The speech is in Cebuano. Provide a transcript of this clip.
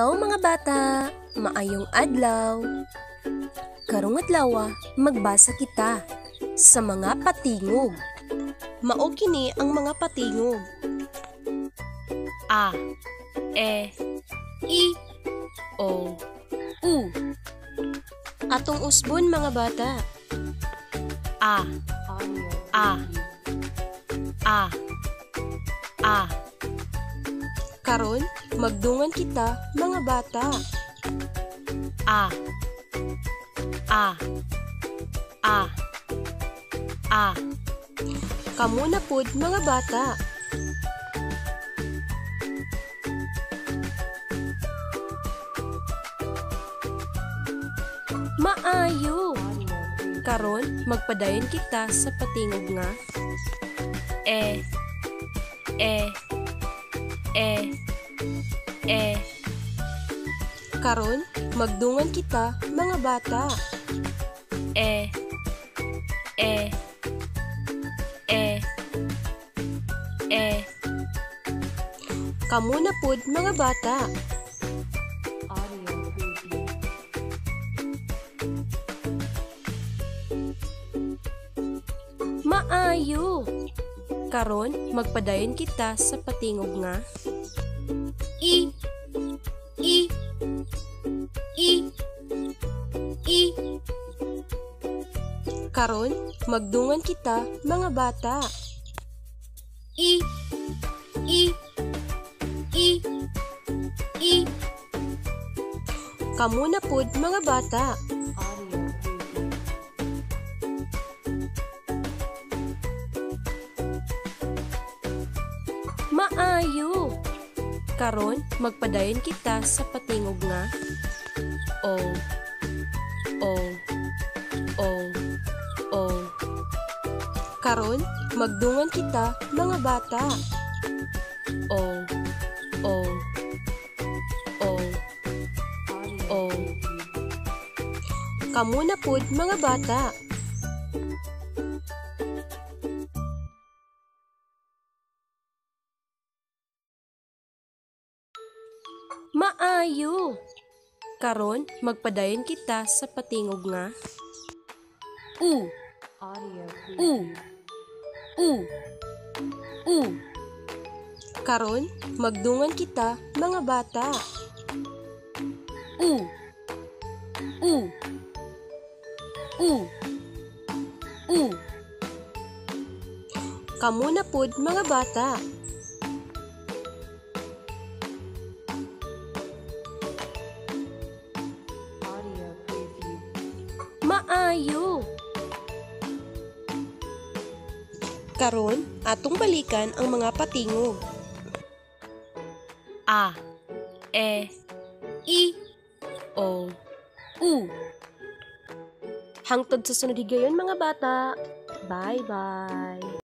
Hello mga bata, maayong adlaw. Karong adlaw, magbasa kita sa mga patingog. Mao kini ang mga patingog. A, E, I, O, U. Atong usbon mga bata. A, A, A, A. Karon, magdungan kita mga bata. A, A, A, A. Kamo na pud mga bata. Maayo. Karon, magpadayon kita sa patingog nga E, E, E, E. Karon, magdungan kita mga bata. E, E, E, E. Kamo na pud mga bata. Audio preview. Maayo. Karon, magpadayon kita sa patingog nga I, I, I, I. Karon, magdungan kita mga bata. I, I, I, I. Kamo na pud mga bata. Audio preview. Maayo. Karon, magpadayon kita sa patingog nga O, O, O, O. Karon, magdungan kita mga bata. O, O, O, Audio O. preview. Kamo na pud mga bata. Maayo. Karon, magpadayon kita sa patingog nga U, Audio U, preview. U, U. Karon, magdungan kita mga bata. U, U, U, U. Kamo na pud mga bata. Audio preview. Maayo. Karon, atong balikan ang mga patingog. A, E, I, O, U. Hangtod sa sunod higayon mga bata. Bye-bye.